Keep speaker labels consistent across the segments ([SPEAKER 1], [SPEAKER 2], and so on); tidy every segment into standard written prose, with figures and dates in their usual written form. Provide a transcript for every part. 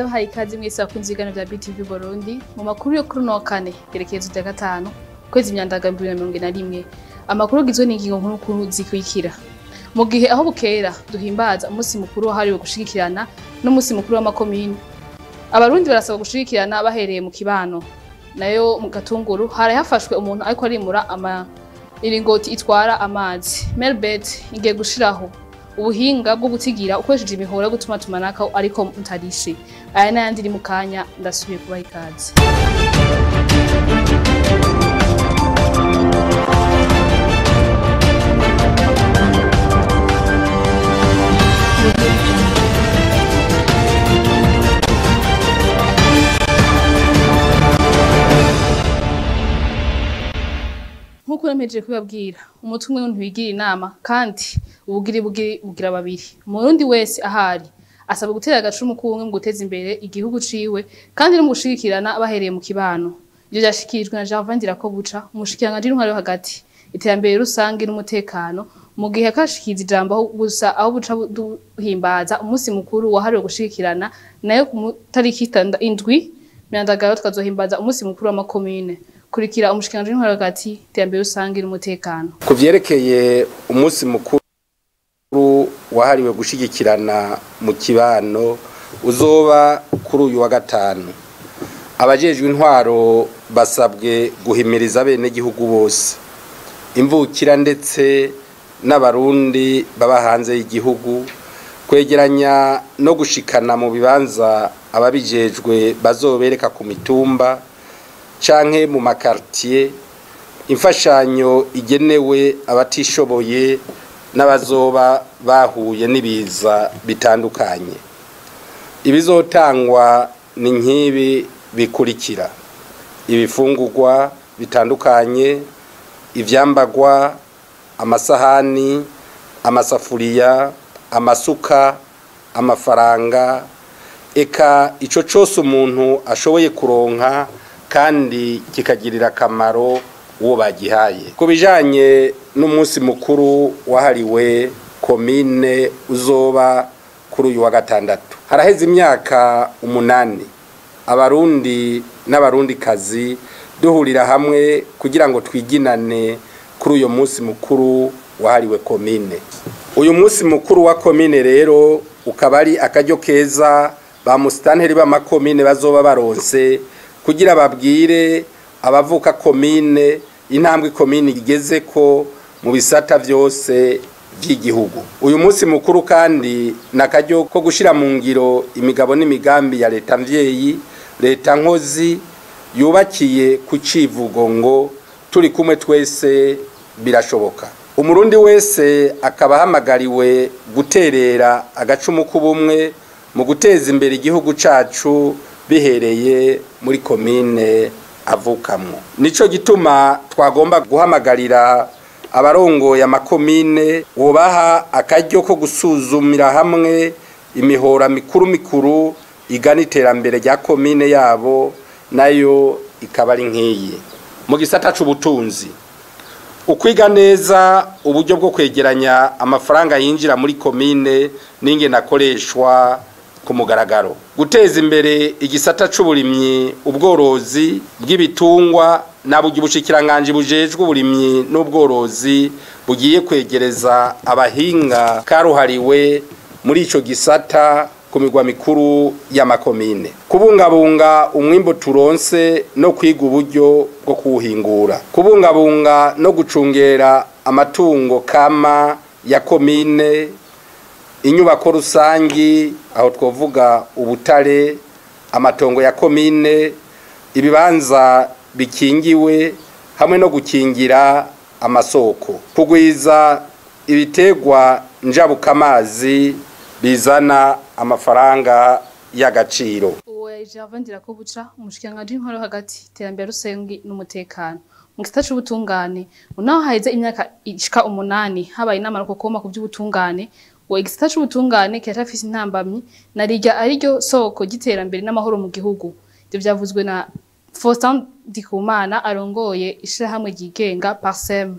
[SPEAKER 1] Ndabahaye ikaze mwese bakunze ibiganiro vya BTV Burundi mu makuru yo kuri uno kane gerekezo rya gatanu kwezi imyandaga 2021. Amakuru agizwe n'ingingo nkuru nkuru zikurikira: mu gihe aho bukera duhimbaza umunsi mukuru wahariwe gushigikirana n'umunsi mukuru w'amakomine, abarundi barasaba gushigikirana bahereye mu kibano. Nayo mu Gatunguru hari hafashwe umuntu ariko arimura ama iringoti itwara amazi. Melbet igiye gushiraho ubuhinga bwo gutigira ukoresheje imihora yo gutuma tumanako ariko mutarishe. Aya n'ayandi iri mu kanya, ndasubiye kubaha ikaze. Nkuko namejeje kubabwira, umutwe umwe ntiwigira inama kandi ubugiri bugiri bugira babiri. Umurundi wese ahari asabwa gutera agacumu k'ubumwe mu guteza imbere igihugu ciwe kandi no mu gushigikirana bahereye mu kibano. Ivyo vyashikirijwe na Gervais Ndirakobuca, umushikiranganji w'intwaro yo hagati, iterambere rusange n'umutekano, mu gihe akashikiza ijambo aho gusa aho buca duhimbaza umunsi mukuru wahariwe gushigikirana. Nayo ku tariki 7 Myandagaro tukazohimbaza umunsi mukuru w'amakomine. Kurikira umushikiranganji w'intwaro yo hagati, iterambere rusange n'umutekano.
[SPEAKER 2] Ku vyerekeye umunsi mukuru wahariwe gushigikirana mu kibano uzoba kuri uyu wa gatanu, abajejwe intwaro basabwe guhimiriza bene gihugu bose, imvukira ndetse n'abarundi baba hanze y'igihugu, kwegeranya no gushikana mu bibanza ababijejwe bazobereka ku mitumba canke mu makartier imfashanyo igenewe abatishoboye n'abazoba bahuye n'ibiza bitandukanye. Ibizotangwa ni nk'ibi bikurikira: ibifungurwa bitandukanye, ivyambagwa, amasahani, amasafuriya, amasuka, amafaranga, eka ico cose umuntu ashoboye kuronka kandi kikagirira akamaro uwo bagihaye. Ku bijanye n'umunsi mukuru wahariwe komine uzoba kuri uyu wa gatandatu, haraheze imyaka 8 abarundi n'abarundikazi duhurira hamwe kugira ngo twiginane kuri uyu munsi mukuru wahariwe komine. Uyu munsi mukuru wa komine rero ukaba ari akaryo keza ba musitanteri b'amakomine bazoba baronse kugira babwire abavuka komine intambwe komine igeze ko mu bisata vyose vy'igihugu. Uyu munsi mukuru kandi nakaryo ko gushira mu ngiro imigabo n'imigambi ya leta mvyeyi, leta nkozi yubakiye ku civugo ngo turi kumwe twese birashoboka. Umurundi wese akaba ahamagariwe guterera agacumu k'ubumwe mu guteza imbere igihugu cacu bihereye muri komine avukamwo. Nico gituma twagomba guhamagarira abarongoye amakomine wobaha akaryo ko gusuzumira hamwe imihora mikuru mikuru igana iterambere rya komine yabo, nayo ikaba ari nk'iyi. Mu gisata c'ubutunzi, ukwiga neza uburyo bwo kwegeranya amafaranga yinjira muri komine n'ingene akoreshwa ku mugaragaro, guteza imbere igisata c'uburimyi, ubworozi bw'ibitungwa nabugi bushikiranganji bujejwe uburimyi n'ubworozi bugiye kwegereza abahinga karuhariwe muri ico gisata ku migwa mikuru y'amakomine, kubungabunga umwimbo turonse no kwiga uburyo bwo kuwuhingura, kubungabunga no gucungera amatungo kama ya komine, inyubako rusangi aho twovuga ubutare, amatongo ya komine, ibibanza bikingiwe hamwe no gukingira amasoko, kugwiza ibitegwa njabukamazi bizana amafaranga y'agaciro.
[SPEAKER 1] Uwo Gervais Ndirakobuca, umushikiranganji w'intwaro hagati, iterambere rusange n'umutekano. Mu gisata c'ubutungane, naho haheze imyaka ishika 8 habaye inama rukokoma ku vy'ubutungane, uwo igisata c'ubutungane kiracafise intambamyi na rirya ariryo soko ry'iterambere n'amahoro mu gihugu. Ivyo vyavuzwe na Faustin Ndikumana arongoye ishirahamwe ryigenga Parsem.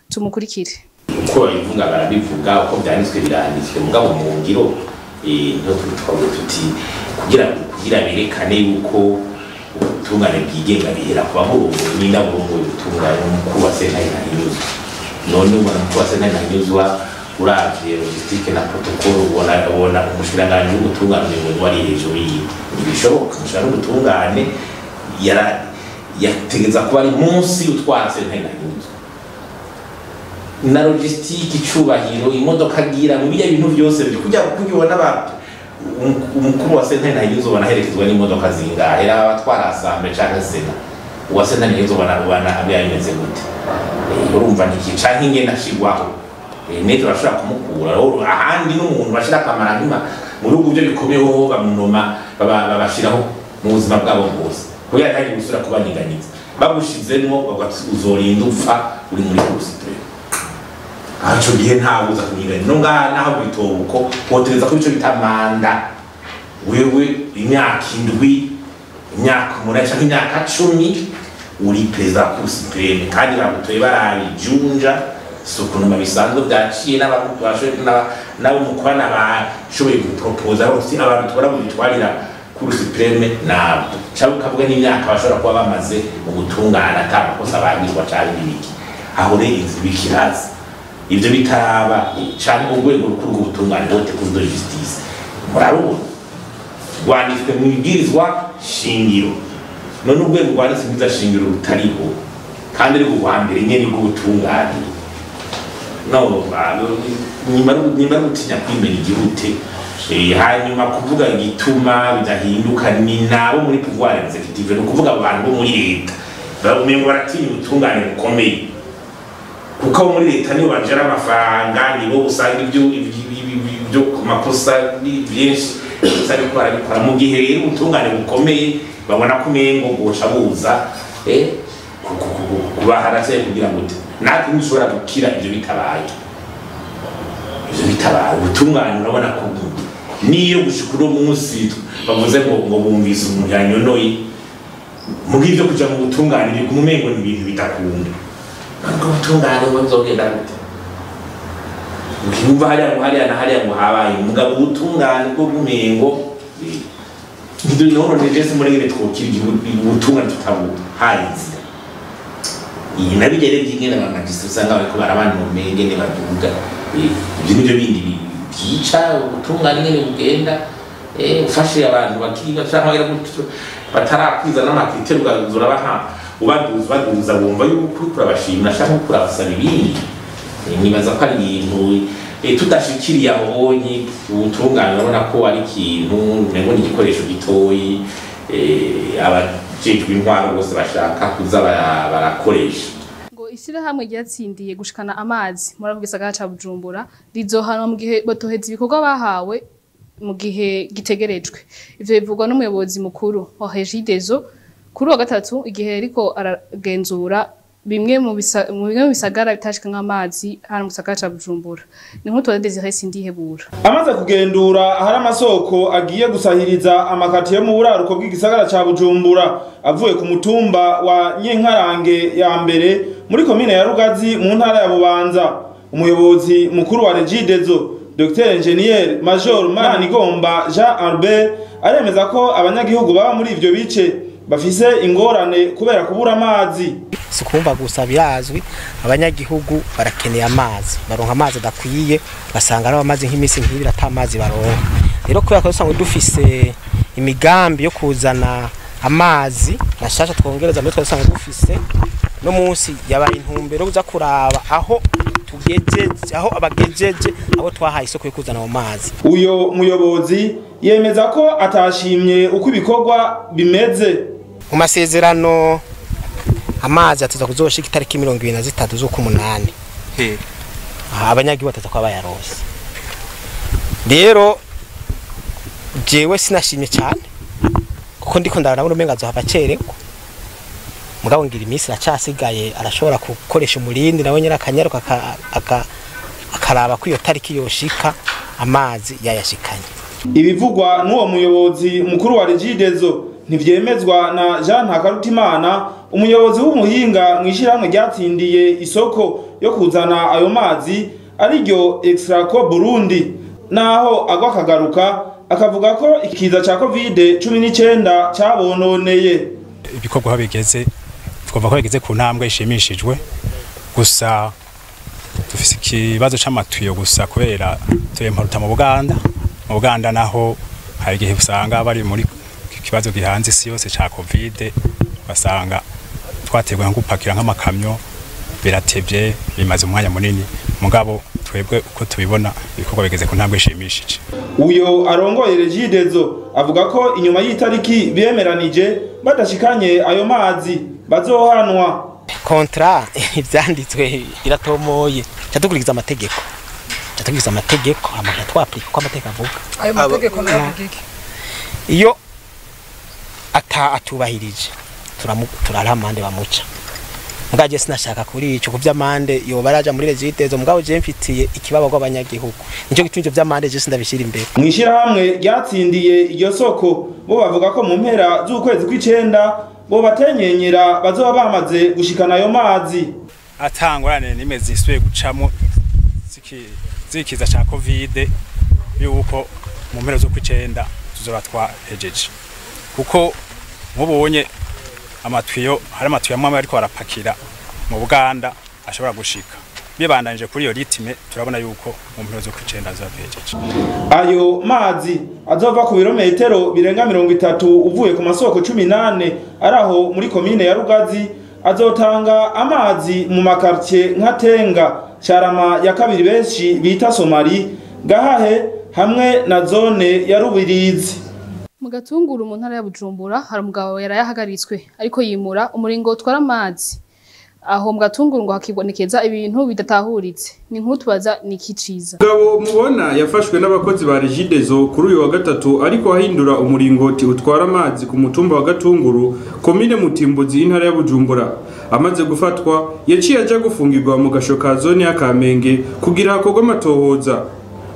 [SPEAKER 1] Tumukurikire.
[SPEAKER 3] Uko babivuga barabivuga, uko vyanditswe biranditswe, mugabo mu ngiro Niho twavuga tuti kugira berekane yuko ubutungane bwigenga bihera kuba murongoye n'inda murongoye ubutungane umukuru wa sentare ntahinyuzwa. None ubona umukuru wa sentare ntahinyuzwa uravye logistique na protocole, ubona umushikiranganji w'ubutungane ngo wari hejuru yiwe, ntibishoboka. Umushikiranganji w'ubutungane yategeza kuba ari munsi utwara sentare ntahinyuzwa na logistique, icubahiro, imodoka agira mu bijya bintu byose byo kujya kubibona. Umukuru wa sentare ntahinyuzwa banaherekezwa n'imodoka zingahe? Raba abatwara assemblée canke sena, uwa sentare ntahinyuzwa ubona abe bimeze gute? Urumva niki canke ingene ashigwaho nejo bashobora kumukura ahandi n'umuntu bashira akamara nkima mu bihugu byo bikomeye ho bamunoma babashiraho mu buzima bwabo bwose kubera ntari gusubira kubanyiganyiza. Bagushizemwo uzorinda upfa uri muri cour suprême. Aho gihe ntabuza kunyiganya no ngaha naho bitobuko wotereza ko ico bita manda, wewe imyaka 7, imyaka 8 canke imyaka 10 uri perezida wa cour suprême, kandi bagutoye barabijunja sukunuma bisanzwe byaciye n'abo mukorana bashoboye gupropoza bose abantu tubona bitwarira cour suprême nabo, cyangwa ukavuga n'imyaka bashobora kuba bamaze mu gutungana ata makosa bagirwa canke n'ibiki. Aho rero inzu bikiraza ivyo bitaraba, canke urwego rukuru rw'ubutungane, haute cour de justice, murarubona rwanditswe mu ibwirizwa shingiro. None urwego rwanditse mu ibwirizwa shingiro rutariho kandi ariko rwa mbere nyene rw'ubutungane, no nyuma gutinya kwimena igihute. Hanyuma kuvuga igituma bidahinduka ni nabo muri pouvoir exécutif, ni ukuvuga abantu bo muri leta umengo baratinya ubutungane bukomeye, kuko abo muri leta nibo bajera amafaranga, nibo usanga ibyo ku makosa byinshi ariko barabikora. Mu gihe rero ubutungane bukomeye babona ko umengo bwoca buza kubahara se kugira ngo natwe ntushobora gukira ibyo bitabaye. Ibyo bitabaye ubutungane urabona ko niyo gushika uno munsi bavuze ngo bumvise umuntu yanyonoye mu bw'ibyo kuja mu butungane biguma umengo ni ibintu bidakunda. Nubwo ubutungane buzogenda gute ukiyumva hariya ngo hariya na hariya ngo habaye umugabo ubutungane bwo bumengo none jese muri ngene twokira ubutungane tutabuhaye inzira. Iyi nabigere by'ingene abamagisi usanga bariko barabanoma ingene baduga, ibyo nivyo bindi byica ubutungane ingene bugenda. Ufashe abantu bakiri canke batarakwiza n'amakriteri urabaha ubaduza bumva yuko uriko urabashimira canke uriko urabasaba ibindi. Nibaza ko ari ibintu tudashikiriye aho bonye ubutungane urabona ko ari ikintu umengo ni igikoresho gitoyi abajejwe intwaro bose bashaka kuza barakoresha.
[SPEAKER 1] Ngo ishyirahamwe ryatsindiye gushikana amazi muri ako gisagara ca Bujumbura rizohanwa mu gihe batoheza ibikorwa bahawe mu gihe gitegerejwe. Ivyo bivugwa n'umuyobozi mukuru wa Regideso kuri wa gatatu igihe ariko aragenzura bimwe mu bisagara bitashika nk'amazi hano mu gisagara ca Bujumbura. Ni nk'utu wa Desire Sindihebura.
[SPEAKER 4] Amaze kugendura ahari amasoko agiye gusahiriza amakati yo mu buraruko bw'igisagara ca Bujumbura avuye ku mutumba wa Nyenkarange ya mbere muri komine ya Rugazi mu ntara ya Bubanza, umuyobozi mukuru wa Regideso Dr Engineer Major Manigomba Jean Albert aremeza ko abanyagihugu baba muri ivyo bice bafise ingorane kubera kubura amazi.
[SPEAKER 5] Sikumva gusa birazwi abanyagihugu barakeneye amazi, baronka amazi adakwiye, basanga ari amazi nk'imisi nk'ibiri ata amazi baronka. Rero kubera ko usanga dufise imigambi yo kuzana amazi mashasha twongereza muri twasanga dufise no munsi yabaye intumbero uza kuraba aho tugejeje, aho abagejeje abo twahaye isoko yo kuzana amazi.
[SPEAKER 4] Uyo muyobozi yemeza ko atashimye uko ibikorwa bimeze.
[SPEAKER 5] Mu masezerano amazi ateza kuzoshika itariki 23 z'ukumunani. Abanyagihugu bateza kwa bayarose. Rero jewe sinashimye cyane kuko ndiko ndarabona umenga azohava acererwa. Mugabo ngira iminsi iracasigaye arashobora gukoresha umurindi nawe nyine akanyaruka akaraba ko iyo tariki yoshika amazi yayashikanye.
[SPEAKER 4] Ibivugwa n'uwo muyobozi mukuru wa Regideso ntivyemezwa na Jean Ntakarutimana, umuyobozi w'umuhinga mw'ishirahamwe ryatsindiye isoko yo kuzana ayo mazi ariryo Extraco Burundi. naho agwa akagaruka, akavuga ko ikiza ca COVID-19 cabononeye.
[SPEAKER 6] Ibikorwa bigeze twavuga ko bigeze ku ntambwe ishimishijwe, gusa dufise ikibazo c'amatuyo gusa kubera tuyemporuta mu Buganda. Mu Buganda naho hari igihe usanga bari muri ikibazo gihanze isi yose ca Covid, basanga twateguye nko gupakira nk'amakamyo biratevye, bimaze umwanya munini, mugabo twebwe uko tubibona ibikorwa bigeze ku ntambwe ishimishije.
[SPEAKER 4] Uyo arongoye Regidezo avuga ko inyuma y'itariki bemeranije badashikanye ayo mazi bazohanwa.
[SPEAKER 5] Kontra ivyanditswe iratomoye, cyadukurikiza amategeko, cyadukurikiza amategeko amahera twaplika ko amategeko avuga.
[SPEAKER 7] Ayo mategeko navuga iki?
[SPEAKER 5] Iyo atubahirije turaramande bamuca. Mugaje sinashaka kuri ico kuvyamande yoba araja muri Regidezo, mugabo je mfitiye ikibaba kw'abanyagihugu, nico gituma ivyo vyamande je sindabishira imbere.
[SPEAKER 4] Mwishirahamwe ryatsindiye iryo soko bo bavuga ko mu mpera z'ukwezi kw'icenda bo batenyenyera bazoba bamaze gushikana ayo mazi.
[SPEAKER 6] Atangorane nimeze isuye gucamo zikiza ca Covid yuko mu mpera z'ukw'icenda tuzoba twahejeje, kuko mubonye amatwiyo hari amatwiyo amwe ariko arapakira mu Buganda ashobora gushika bibandanije kuri iyo ritme, turabona yuko mu mpera z'ukw'icenda azoba.
[SPEAKER 4] Ayo mazi azova ku birometero birenga 30 uvuye ku masoko 18 araho muri komine ya Rugazi, azotanga amazi mu makartie nka Tenga, Carama ya kabiri benshi bita Somali, Gahahe hamwe na zone ya Rubirizi.
[SPEAKER 1] Mu Gatunguru mu ntara ya Bujumbura hari umugabo yarayahagaritswe ariko yimura umuringo utwara amazi. Aho mu Gatunguru ngo hakibonekeza ibintu bidatahuritse. Ni nkuru tubaza ni kiciza.
[SPEAKER 8] Mugabo mubona yafashwe n'abakozi ba Regidezo kuri uyu wa gatatu ariko ahindura umuringoti utwara amazi ku mutumba wa Gatunguru, komine Mutimbuzi, intara ya Bujumbura. Amaze gufatwa yaciye aja gufungirwa mu gasho ka zone ya Kamenge kugira hakorwe amatohoza.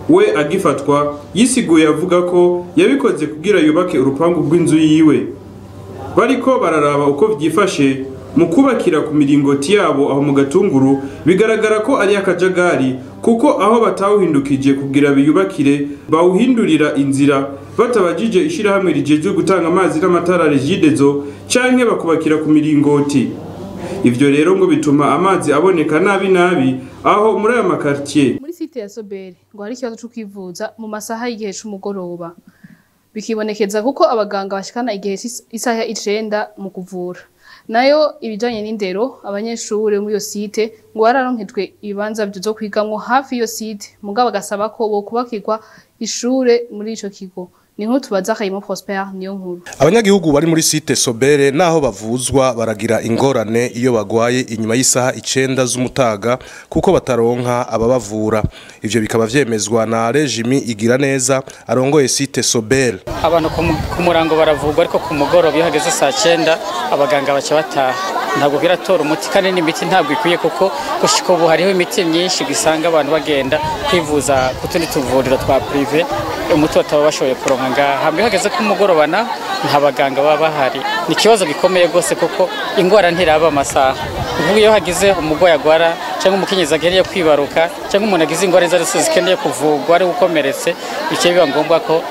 [SPEAKER 8] We agifatwa yisiguye avuga ko yabikoze kugira yubake urupangu rw'inzu yiwe. Bariko bararaba uko vyifashe mu kubakira ku miringoti yabo aho mu Gatunguru, bigaragara ko ari akajagari kuko aho batawuhindukije kugira biyubakire bawuhindurira inzira batabajije ishirahamwe rijejwe gutanga amazi n'amatara Regidezo canke bakubakira ku miringoti. Ivyo rero ngo bituma amazi aboneka nabi nabi aho muri aya makartier.
[SPEAKER 1] Muri site ya Sobere ngo hari ikibazo cyo kwivuza mu masaha y'igihe c'umugoroba, bikibonekeza kuko abaganga bashikana igihe isaha 9 mu kuvura. Nayo ibijanye n'indero abanyeshure muri iyo site ngo bararonkejwe ibibanza byo kwigamwo hafi iyo site, mugabo bagasaba ko bo kubakirwa ishure muri ico kigo. Ni nkuru tubaza Kayimo Prosper niyo nkuru.
[SPEAKER 9] Abanyagihugu bari muri site Sobere naho bavuzwa baragira ingorane iyo bagwaye inyuma y'isaha 9 z'umutaga kuko bataronka ababavura. Ivyo bikaba vyemezwa na Regimi igira neza arongoye site Sobere.
[SPEAKER 10] Abantu ku murango baravugwa ariko ku mugoroba iyo hageze saa 9 abaganga baca bataha. Ntabwo biratora umuti kandi n'imiti ntabwo ikwiye kuko gushika ubu hariho imiti myinshi gisanga abantu bagenda kwivuza kutundi tuvuriro twa prive umuti bataba bashoboye kuronka ngaha. Hamwe hageze ku mugoroba na nta baganga baba bahari. Ni ikibazo gikomeye gose kuko ingwara ntiraba amasaha. Uvuga iyo hagize umugwayi agwara cyangwa umukenyezi akeneye kwibaruka cyangwa umuntu agize ingwara zose zikeneye kuvugwa ari ukomeretse, bice biba ngombwa ko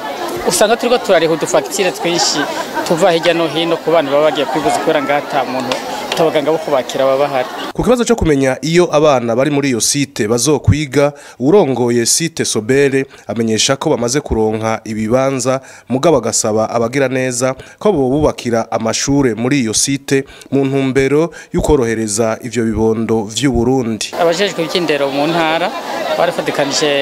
[SPEAKER 10] usanga turiko turariha udufagitire twinshi tuva hirya no hino ku bantu baba bagiye kwivuza kubera ngaha ata muntu abaganga bo kubakira baba bahari.
[SPEAKER 9] Ku kibazo cyo kumenya iyo abana bari muri iyo site bazokwiga, urongoye site Sobere amenyesha ko bamaze kuronka ibibanza, mugabo agasaba abagira neza ko bobubakira amashure muri iyo site mu ntumbero y'ukorohereza ivyo bibondo vy'u Burundi.
[SPEAKER 10] Abajejwe iby'indero mu ntara barafatikanije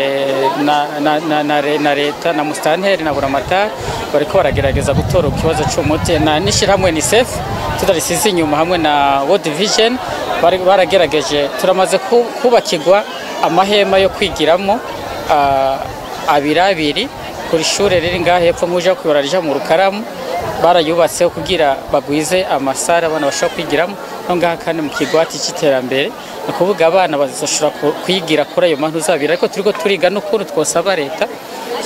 [SPEAKER 10] na leta na mustanteri na buramatari bariko baragerageza gutora ikibazo c'umuti na nishirahamwe UNICEF tutarisize inyuma hamwe na World Vision baragerageje. Turamaze kubakirwa amahema yo kwigiramo abiri abiri kuri shure riri ngaha hepfo muje kwibara rija mu Rukaramu, barayubatse kugira bagwize amasara abana bashobora kwigiramo no ngaha kandi mu kigwati c'iterambere, ni kuvuga abana bazoshobora kwigira kuri ayo mantu zabira. Ariko turiko turiga n'ukuntu twosaba leta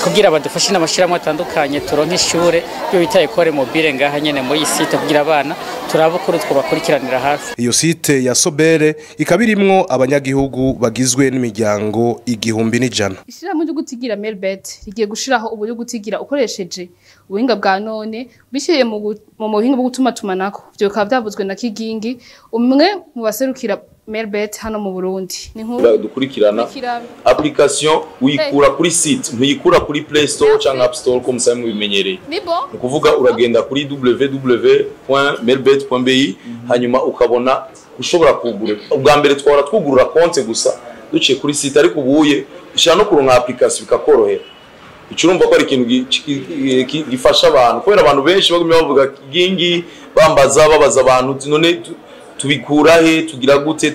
[SPEAKER 10] kugira badufashe n'amashirahamwe atandukanye turonke ishure yo bita école mobile ngaha nyene muri iyi site kugira abana Turaba ukuntu twobakurikiranira hafi.
[SPEAKER 9] Iyo site ya Sobere ikaba irimwo abanyagihugu bagizwe n'imiryango 1100.
[SPEAKER 1] Ishirahamwe ryo gutigira Melbet rigiye gushiraho uburyo gutigira ukoresheje ubuhinga bwa none bishiriye mu buhinga bwo gutumatumanako. Ivyo bikaba vyavuzwe na Kigingi, umwe mu baserukira Melbet hano mu Burundi. Ni inkuru
[SPEAKER 11] dukurikirana. Application uyikura kuri site, ntuyikura kuri Play Store cyangwa App Store ko musabe mubimenyereye. Ni kuvuga uragenda kuri www.melbet.bi hanyuma ukabona ushobora kugura. Ubwa mbere twahora twugurura konte gusa duciye kuri site, ariko ubuye ushobora no kuronka application bikakorohera. Ico urumva ko ari ikintu gifasha abantu, kubera abantu benshi bagumye bavuga Kigingi, bambaza babaza abantu none tubikura he, tugira gute.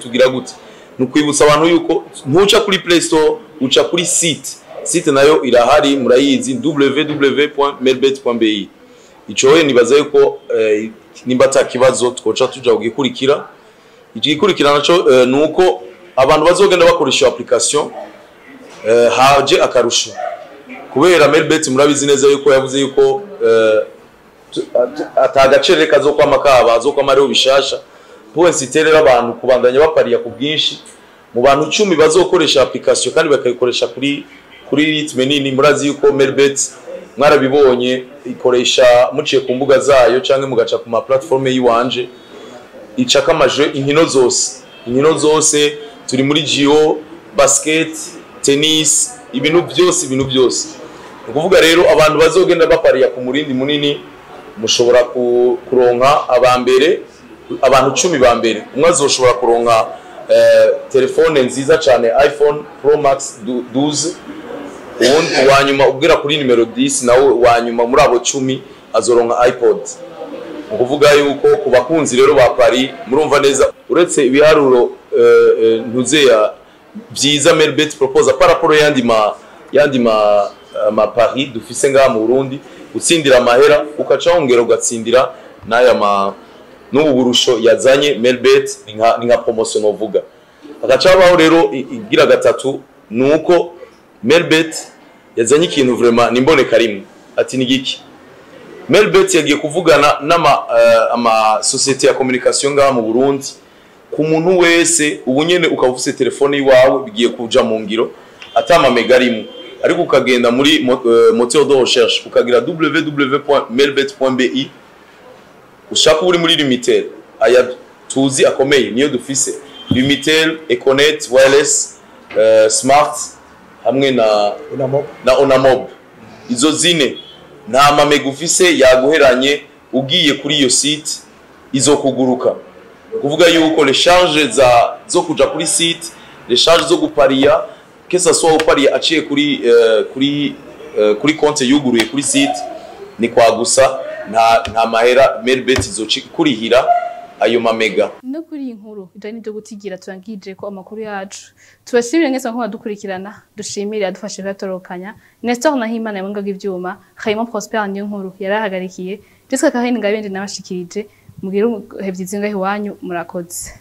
[SPEAKER 11] Nukwibutsa abantu yuko ntuca kuri Play Store, uca kuri site. Site nayo irahari murayizi, www.melbet.bi. Ico nibaza yuko nimba atakibazo twoca tuja kugikurikira. Igikurikira naco nuko abantu bazogenda bakoresha application haje akarusho, kubera Melbet murabizi neza yuko yavuze yuko atagacerere kazokwama kaba azokwama ariho bishasha. Poensiterera abantu kubandanya bapariya ku bwinshi. Mu bantu 10 bazokoresha application kandi bakayikoresha kuri ritme nini, murazi yuko Melbet mwarabibonye ikoresha muciye ku mbuga zayo canke mugaca ku ma platforme yiwanje, icaka amaje inkino zose turi muri geo, basket, tennis, ibintu byose. Ukuvuga rero abantu bazogenda bapariya ku murindi munini mushobora kuronka abambere, abantu 10 ba mbere. Umwe azoshobora kuronka telefone nziza cyane iPhone Pro Max 12, uwundi wanyuma ubwira kuri nimero 10 nawe wanyuma muri abo 10 azoronka iPod. Ukuvuga yuko ku bakunzi rero ba Paris murumva neza, uretse ibiharuro ntuzeya byiza Melbet propose par rapport yandi ma Paris dufise ngaha mu Burundi, utsindira amahera ukaca wongera ugatsindira n'aya ma n'ubu burusho yazanye Melbet ni nka promotion novuga. Agacabaho rero igira gatatu nuko Melbet yazanye ikintu vraiment nimboneka rimwe. Ati ni giki? Melbet yagiye kuvugana n'ama ama société ya communication ngaha mu Burundi. Ku muntu wese ubu nyene ukavuse telefone iwawe bigiye kuja mu ngiro atama mega rimwe, ariko ukagenda muri moteur de recherche ukagira www.melbet.bi, ushaka uri muri Lumitel, aya tuzi akomeye niyo dufise Lumitel, Econet wireless, smart hamwe na Onamob. Izo zine nta mamega ufise yaguheranye, ugiye kuri iyo site izo kuguruka. Kuvuga yuko les charges zo kuja kuri site, les charges zo guparia, que ça soit uparia aciye kuri konte yuguruye kuri site, ni kwa gusa nta mahera Melbet izokurihira ayo mamega.
[SPEAKER 1] No kuri iyi nkuru ijanye n'ibyo gutigira turangije ko amakuru yacu. Tubashimire mwese nko badukurikirana, dushimire adufashe kuyatorokanya. Nestor Nahimana yabungaga ivyuma, Raymond Prosper niyo nkuru yarahagarikiye. Jessica Kahini Ngabende nabashikirije, mugire ibihe byiza ngaho iwanyu, murakoze.